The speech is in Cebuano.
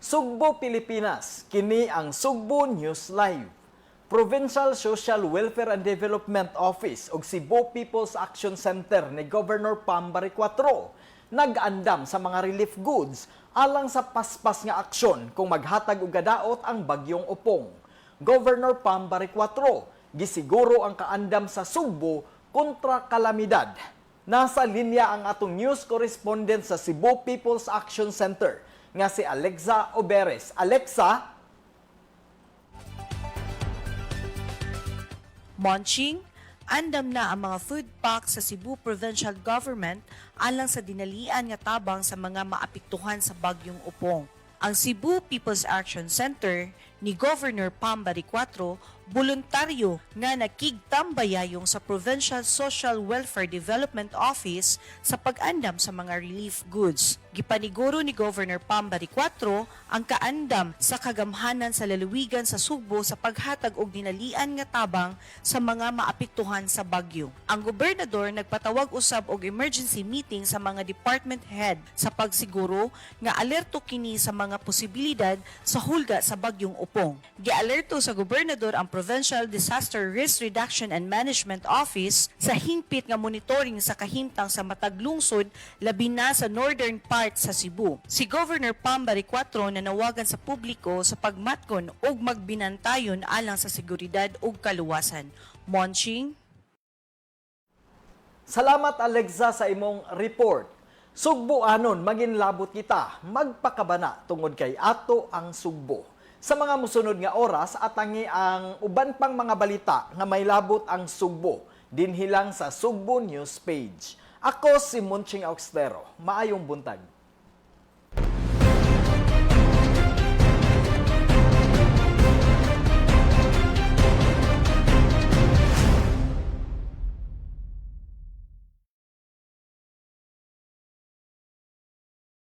Sugbo, Pilipinas. Kini ang Sugbo News Live. Provincial Social Welfare and Development Office ug Cebu People's Action Center ni Governor Pam Baricuatro nag-andam sa mga relief goods alang sa paspas nga aksyon kung maghatag og gadaot ang bagyong Opong. Governor Pam Baricuatro gisiguro ang kaandam sa Sugbo kontra kalamidad. Nasa linya ang atong news correspondent sa Cebu People's Action Center nga si Alexa Oberes. Alexa? Monching, andam na ang mga food packs sa Cebu Provincial Government alang sa dinalian nga tabang sa mga maapektuhan sa bagyong Opong. Ang Cebu People's Action Center ni Governor Pam Baricuatro voluntaryo nga nakigtambayayong sa Provincial Social Welfare Development Office sa pag-andam sa mga relief goods. Gipaniguro ni Governor Pam Baricuatro ang kaandam sa kagamhanan sa lalawigan sa Sugbo sa paghatag og dinalian nga tabang sa mga maapektuhan sa bagyo. Ang gobernador nagpatawag usab og emergency meeting sa mga department head sa pagsiguro nga alerto kini sa mga posibilidad sa hulga sa bagyong Opong. Gialerto sa gobernador ang Provincial Disaster Risk Reduction and Management Office sa hingpit nga monitoring sa kahimtang sa matag lungsod, labi na sa northern part sa Cebu. Si Governor Pam Baricuatro nanawagan sa publiko sa pagmatkon ug magbinantayon alang sa seguridad ug kaluwasan. Monching. Salamat, Alexa, sa imong report. Sugboanon, maginlabot kita, magpakabana tungod kay ato ang Sugbo. Sa mga musunod nga oras, atangi ang uban pang mga balita nga may labot ang Sugbo dinhi lang sa Sugbo News page. Ako si Munching Augstero. Maayong buntag.